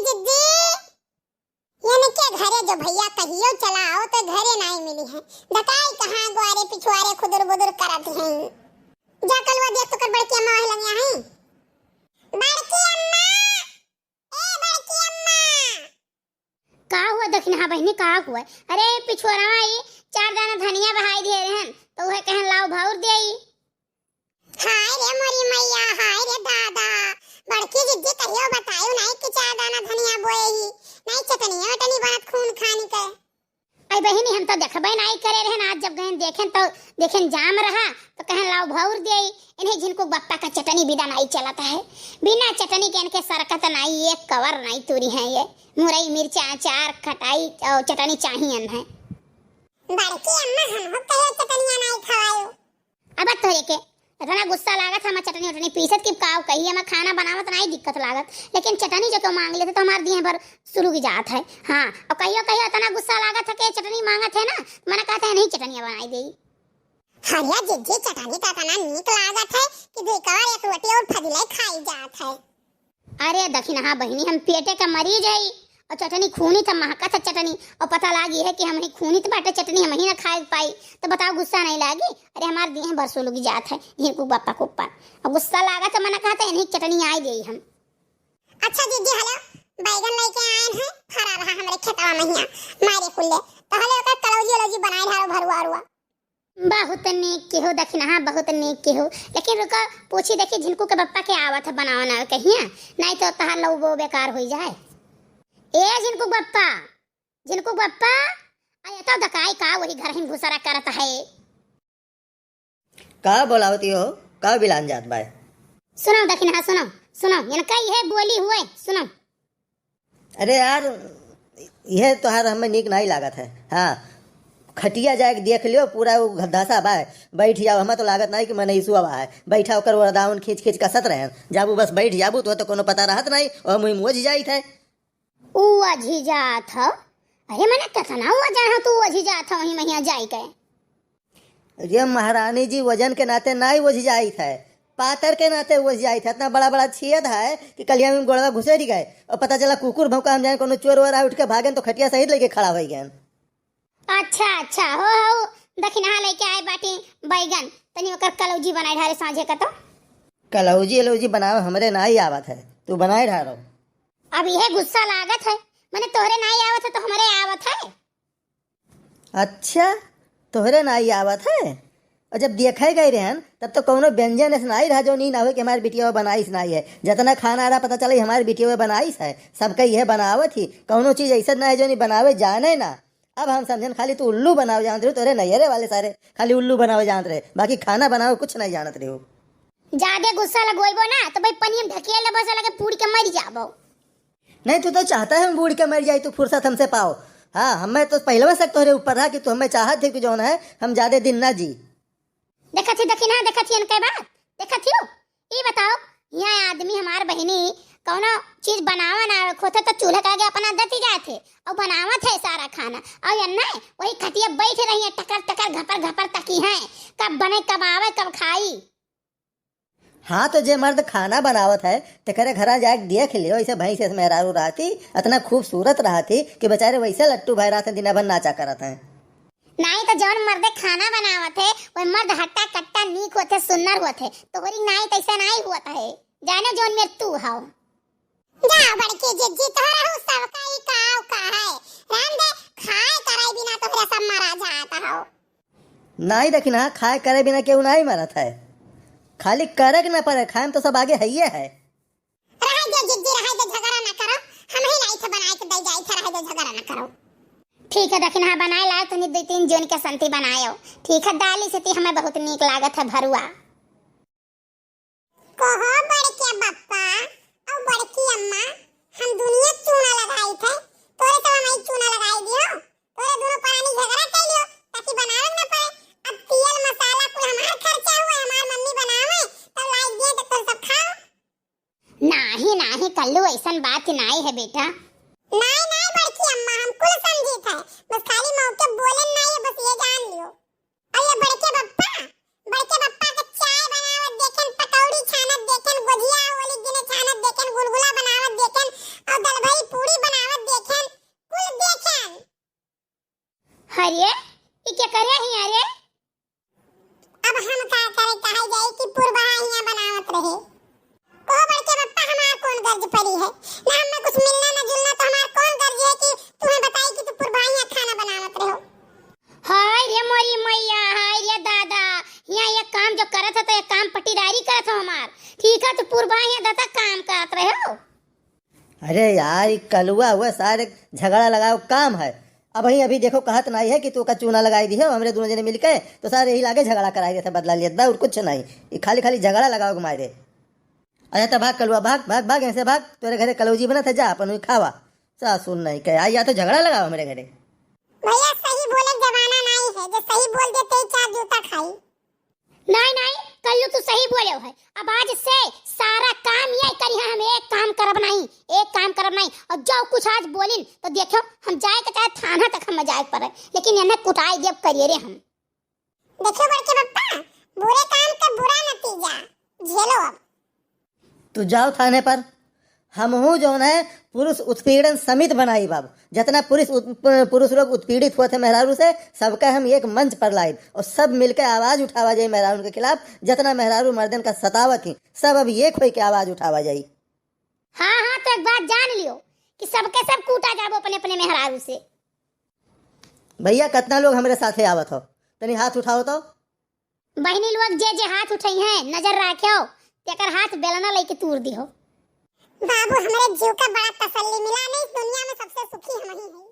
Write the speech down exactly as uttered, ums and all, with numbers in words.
जिज्जी, इनके घरे जो भइया कहियो चला आओ तो घरे नाई मिली है। दकाई कहाँ ग्वारे पिछुआरे खुदुर बुदुर करत हैं। जा कलुआ देख तो कर बड़की अम्मा वही लंगिया हैं। बड़की अम्मा, ए बड़की अम्मा। का हुआ दखिनहा बहिनी, का हुआ? अरे पिछुआरवा ई चार दाना धनिया बहाई दिहे रहन, तो उहे कहन लाओ भौर देई। हाय रे मोरी मैया, हाय रे दादा, बड़की जिज्जी कहियो बतायो नाई कि चार दाना धनिया बोए ही, नाई चटनी वटनी बनत खून खानी के। अई बहिनी, हम तो देखबे नाई करे रहन, आज जब गएन देखेन तो देखेन जाम रहा, तो कहन लाओ भौर देई, इन्हें झिनकुक बप्पा का चटनी बिना नाई चलत है, बिना चटनी के इनके सरकत नाई, एक कवर नाई तुरी है ये, मुरई मिर्चा अचार खटाई और चटनी चाहिए है। बड़की अम्मा, हमहू कहियो चटनिया नाई खवायो। अब तोहरे के इतना गुस्सा लागत, हम चटनी उटनी पीसत कि काव कही, हम खाना बनावत नाई दिक्कत लागत, लेकिन चटनी जो केहू मांग लेते तो हमार दिए भर सुलुग जात है। हाँ, और कहियो कहियो इतना गुस्सा लागत है कि चटनी मांगत है ना, मना कहते हैं नहीं चटनिया बनाई देई। हरिया जिज्जी चटनी तो इतना नीक लागत है कि दुई कवर एक रोटी और फजिले खाई जात है। अरे दखिनहा बहिनी, हम पेटे का मरीज हई और चटनी खूनित महकत है चटनी, और पता लागी है कि हम ही खूनित बाटे चटनी, हम ही ना खाए पाई, तो बताओ गुस्सा नहीं लागी? अरे हमार देह भर सुलुग जात है झिनकुक बप्पा के ऊपर, और गुस्सा लागत है, मना कहत है इन्हीं चटनी आई देई हम। अच्छा जिज्जी, हेलो, बैगन लेके आए हैं, फरा रहा हमरे खेतवा महिया, मारे कुल्ले, तो हेलो ओकर कलौजी अलौजी बनाए रहा भरुआ अरुआ। बहुत नीक केहू दखिनहा, बहुत नीक केहू। लेकिन रुको, पूछी देखी झिनकू के बप्पा के आवत है बनावे ना कहिया, नहीं तो तहार लौबो बेकार होई जाए। ए झिनकू बप्पा, झिनकू बप्पा, आ ये तो दकाई का वही घर ही घुसरा करत है। का बोलावती हो? का बिलान जात बाय? सुनो दखिनहा, सुनो, सुनो, इनका ये बोली हुए, सुनो। अरे यार, यह तोहार हमें नीक नाई लागत है। हाँ, खटिया जाए के देख लियो, पूरा वो घद्दासा बा है। बैठ जाओ, हमें तो लागत नाई कि मनई सुआ बा है। बैठा ओकर वरदावन खींच खींच कसत रहे। जाबू बस बैठ जाबू, तो, तो कोनो पता रहत नाई, और मुँह मोज जाइत है। ऊ अझी जात हो? अरे मने कितना वजन हो तू अझी जात हो वहीं महिया जाई के? अरे महारानी जी, वजन के नाते नाई ओझ जाइत है, पातर के नाते ओझ जाइत है। इतना बड़ा बड़ा छेद है कि कलिया में गोड़वा घुसेरी गए और पता चला कुकुर भौंका, हम जाने कोनो चोर वोर आ उठ के भागेन तो खटिया सहित लेके खड़ा होई गएन। अच्छा अच्छा, हो हो, दखिनहा लेके आए बाटी बैगन, तनी ओकर कलौजी बनाए ढारे साँझे का तो। कलौजी अलौजी बनावे हमरे नाई आवत है, तू बनाए ढारो। अब यह गुस्सा लागत है, मने तोहरे नाई आवत है तो हमरे आवत है। अच्छा, तोहरे नाई आवत है? और जब देखे गए रहन, तब तो कौनो व्यंजन ऐसे नाई रहा जो नी ना हो कि हमारे बिटिया बनाइस नाई है। जितना खाना रहा, पता चला हमारे बिटिया बनाइस है, सबका यह बनावत ही। कौनो चीज ऐसा ना है जो नी बनावे जाने ना। अब हम समझन खाली तू उल्लू बनावे जानत रहे, तोरे नैहरे वाले सारे खाली उल्लू बनावे जानत रहे, बाकी खाना बनावे कुछ नहीं जानत रहे हो। ज्यादा गुस्सा लगोइबो ना तो भाई पनिया में ढकेल लेबो, से लगे बूड़ के मर जाबो। नहीं, तू तो चाहता है हम बूड़ के मर जाई, तू फुर्सत हमसे पाओ। हाँ, हमें तो पहले से शक तोहरे ऊपर रहा कि तू हमें चाहत है कि जौन है हम ज्यादा दिन ना जी। देखत ही दखिनहा, देखत ही इनके बात, देखत ही। ई बताओ, यहाँ आदमी हमार बहिनी कौनो चीज बनावा ना होते तो चूल्हे के आगे अपना देती जात है और बनावत है सारा खाना, और ये नहीं वही खटिया बैठ रही है टकर टकर घपर घपर तकी है, कब बने कब आवे कब खाई। हाँ, तो जे मर्द खाना बनावत है, तेकरे घरा जाके देख लियो, ऐसे भैंस ऐसे मेहरारू रहती, इतना खूबसूरत रहती कि बेचारे वैसे लट्टू भाई रहते, दिन भर नाचा करत हैं। नाई तो जौन मर्दे खाना बनावत है, वह मर्द हट्टा कट्टा नीक होत है, सुन्नर होत है। तोहरी नाई तैसे नाई होत है, जाने जौन मेर तू हौ। जा बड़की जिज्जी, तोहरा हूँ सबका ई काव का है। राम दे, खाए करे बिना तोहरे सब मरा जात हौ। नाई दखिनहा, खाए करे बिना केहू नाई मरत है, खाली करे के ना पड़े, खाए में तो सब आगे हइये है। रहे दे जिज्जी, रहे दे, झगड़ा ना करो, हम ही नाई थे बनाए के दे जाई थे, रहे दे, झगड़ा ना करो। ठीक है दखिनहा, बनाए लाओ तनी दो तीन जन के संती बनायो। ठीक है, दाली से ती हमें बहुत नीक लागत है भरुआ। कहो बड़के बप्पा और बड़की अम्मा, हम दुनिया चूना लगाई थे, तोरे तो हमारी चूना लगाई दियो, तोरे दोनों परानी झगड़ा कर लियो ताकि बनावे न पड़े। अब तेल मसाला कुल हमार खर्चा हुआ, हमार मम्मी बनावे तब लाई दिए तो तुम सब खाओ। नाही नाही कल्लू, ऐसन बात नाही है बेटा। नाही नाही बड़की अम्मा, हम कुल समझी थे, बस खाली मौके बोले नाही है, बस ये जान लियो। अरे बड़के बप्पा, बड़के बप्पा के चाय बनावत देखेन, पकौड़ी छानत देखेन, गोझिया होली दिने छानत देखेन, गुलगुला बनावत देखेन, और दलभई अरे, ई के करे हियाँ रे? अब हम का करे, कहा जाई कि पुरबा हियाँ बनावत रहे। कहो बड़के बप्पा, हमार कौन गर्ज पड़ी है? ना हमें कुछ मिलना, ना जुलना, तो हमार कौन गर्ज है कि तुम्हें बताई कि तू पुरबा हियाँ खाना बनावत रहो? हाय रे मोरी मैया, हाय रे दादा, हियाँ एक काम जो करत है तो एक काम पटीदारी करत हो हमार। ठीक है, तू पुरबा हियाँ दादा काम करत रहो। अरे यार, ई कलुआ हुआ सारे झगड़ा लगाओ काम है। अबहीं अभी देखो, कहत नाहीं है कि तू ओका चूना लगाई दिहो, हमरे दुनो जने मिलके तो सारे यही लागे झगड़ा कराई देते, बदला लियत बा और कुछ नाहीं। ई खाली खाली झगड़ा लगाओ के मारे। अरे तो भाग कलुआ, भाग, भाग, भाग, यहाँ से भाग। तोरे घरे कलौजी बनत है, जा अपन वही खावा। सासुर नाहीं कहे, आई या तो झगड़ा लगाओ हमरे घरे। भैया, सही बोले के जमाना नाहीं है, जो सही बोल देते ही चार जूता खाई। नाहीं, नाहीं, कल्लू तू सही बोले है। अब आज से सारा काम ये करी है, हम एक काम करब नाहीं, एक काम करब नाहीं। और जो कुछ आज बोलिन तो देखो, हम जाए के चाहे थाना तक हम जाए के पड़े, लेकिन इन्हें कुटाई देब करिए रे हम। देखो बड़के बप्पा, बुरे काम के बुरा नतीजा झेलो अब। तू जाओ थाने पर, हमहू जौन है पुरुष उत्पीड़न समिति बनाई बाबू। जितना पुरुष उत-, पुरुष लोग उत्पीड़ित हुआ थे मेहरारू से, सबका हम एक मंच पर लाइब और सब मिलकर आवाज उठावा जाए मेहरारू के खिलाफ। जितना मेहरारू मर्दन का सतावत ही, सब अब एक होई के आवाज उठावा जाए। हाँ, हाँ, तो एक बात जान लियो कि सबके सब कूटा जाबो अपने अपने मेहरारू से। भैया, कितना लोग हमरे साथे आवत हो, तनी हाथ उठाओ तो। बहिनी लोग जे जे हाथ उठाई हैं, नजर राख्यो, तेकर हाथ बेलना लेके तूर दिहो। बाबू, हमरे जीव का बड़ा तसल्ली मिला, नहीं इस दुनिया में सबसे सुखी हम ही हैं।